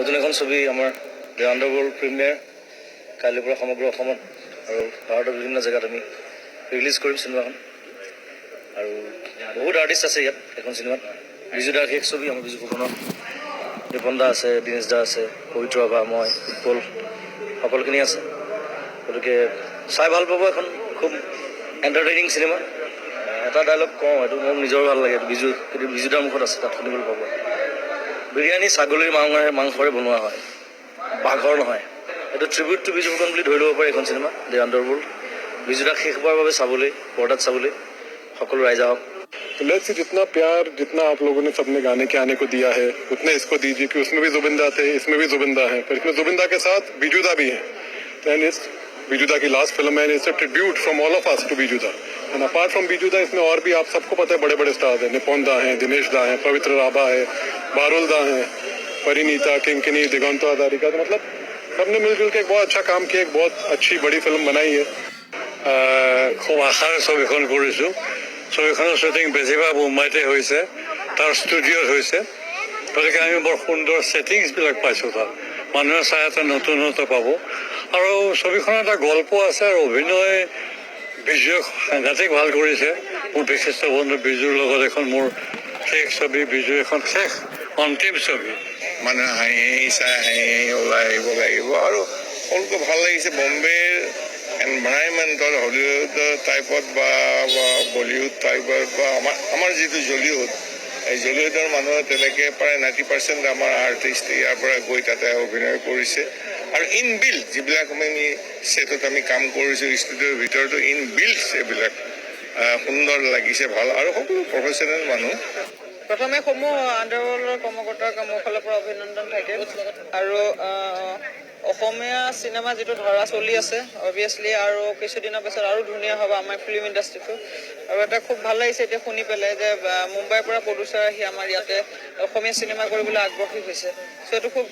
নতুন এখন ছবি আমাৰ the underworld premier কাইলৈৰ পৰা সমগ্ৰ অসমত আৰু ভাৰতৰ বিভিন্ন জেগাত আমি ৰিলিজ কৰিম চিনেমাখন। আৰু বহুত আৰ্টিষ্ট আছে ইয়াত এখন চিনেমাত। বিজু দাৰ শেষ ছবি আমাৰ, বিজু ফুকনৰ, নিপন দা আছে, দীনেশ দা আছে, পবিত্ৰ ৰাভা, মই, উৎপল, সকলোখিনি আছে। গতিকে চাই ভাল পাব। এখন খুব এণ্টাৰটেইনিং চিনেমা। এটা ডাইলগ কওঁ, এইটো মোক নিজৰ ভাল লাগে। এইটো বিজু, এইটো বিজুদাৰ মুখত আছে, তাত শুনিবলৈ পাব। বিৰিয়ানী ছাগলীৰ মাংসৰে বনোৱা হয়, বাঘৰ নহয়। এইটো ট্ৰিবিউট টু বিজু ফুকন বুলি ধৰি ল'ব পাৰি এইখন চিনেমা দি আণ্ডাৰৱৰ্ল্ড। বিজুদাক শেষবাৰৰ বাবে চাবলৈ, পৰ্দাত চাবলৈ সকলো ৰাইজ আহক। तो let's see, जितना प्यार, जितना आप लोगों ने सबने गाने के आने को दिया है, उतने इसको दीजिए कि उसमें भी जुबिंदा थे, इसमें भी जुबिंदा है, पर इसमें जुबिंदा के साथ बीजूदा भी हैं। एंड इस बीजूदा की लास्ट फिल्म है। It's a tribute from all of us to बीजूदा। And apart from बीजूदा, इसमें और भी, आप सबको पता है, बड़े बड़े स्टार्स हैं। निपोन दा हैं, दिनेश दा हैं, पवित्र राभा है, बारुल दा हैं, परिणीता, किंकिनी, दिगंत हजारिका। तो मतलब सबने मिलजुल के एक बहुत अच्छा काम किया, एक बहुत अच्छी बड़ी फिल्म बनाई है। খুব আশাৰে ছবিখন কৰিছোঁ। ছবিখনৰ শ্বুটিং বেছিভাগ মুম্বাইতে হৈছে, তাৰ ষ্টুডিঅ'ত হৈছে। গতিকে আমি বৰ সুন্দৰ ছেটিংছবিলাক পাইছোঁ তাত। মানুহে চাই এটা নতুনত্ব পাব। আৰু ছবিখনৰ এটা গল্প আছে আৰু অভিনয় বিজুৱে সাংঘাতিক ভাল কৰিছে। মোৰ বিশিষ্ট বন্ধু বিজুৰ লগত এখন মোৰ শেষ ছবি, বিজুৰ এখন শেষ অন্তিম ছবি। মানুহে হাঁহি হাঁহি চাই হাঁহি হাঁহি ওলাই আহিব লাগিব। আৰু সকলোকে ভাল লাগিছে। বম্বেৰ এনভাইৰমেণ্টত হলিউড টাইপত বা বলিউড টাইপত বা আমাৰ যিটো জলিউড, এই জলিউডৰ মানুহে তেনেকৈ প্ৰায় 90% আমাৰ আৰ্টিষ্ট ইয়াৰ পৰা গৈ তাতে অভিনয় কৰিছে। আৰু ইন বিল্ট যিবিলাক আমি ছেটত আমি কাম কৰিছোঁ, ষ্টুডিঅ'ৰ ভিতৰতো ইন বিল্ট এইবিলাক সুন্দৰ লাগিছে, ভাল আৰু সকলো প্ৰফেচনেল মানুহ। প্ৰথমে সমূহ আণ্ডাৰৱৰ্ল্ডৰ কৰ্মকৰ্তাক মোৰ ফালৰ পৰা অভিনন্দন থাকিল। আৰু অসমীয়া চিনেমা যিটো ধাৰা চলি আছে, অভিয়াছলি আৰু কিছুদিনৰ পিছত আৰু ধুনীয়া হ'ব আমাৰ ফিল্ম ইণ্ডাষ্ট্ৰিটো। আৰু এটা খুব ভাল লাগিছে এতিয়া শুনি পেলাই যে মুম্বাইৰ পৰা প্ৰডিউচাৰ আহি আমাৰ ইয়াতে অসমীয়া চিনেমা কৰিবলৈ আগ্ৰহী হৈছে। চ' এইটো খুব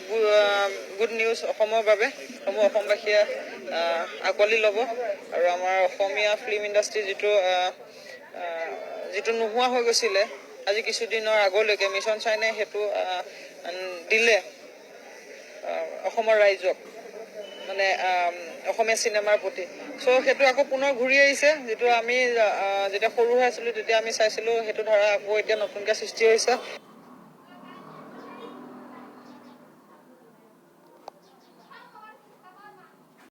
গুড নিউজ অসমৰ বাবে। সমূহ অসমবাসীয়ে আঁকোৱালি ল'ব। আৰু আমাৰ অসমীয়া ফিল্ম ইণ্ডাষ্ট্ৰি যিটো আহ, আহ, যিটো নোহোৱা হৈ গৈছিলে আজি কিছুদিনৰ আগলৈকে, মিছন চাইনাই সেইটো দিলে অসমৰ ৰাইজক, মানে অসমীয়া চিনেমাৰ প্ৰতি। চ' সেইটো আকৌ পুনৰ ঘূৰি আহিছে। যিটো আমি যেতিয়া সৰু হৈ আছিলোঁ, তেতিয়া আমি চাইছিলোঁ, সেইটো ধাৰা আকৌ এতিয়া নতুনকৈ সৃষ্টি হৈছে।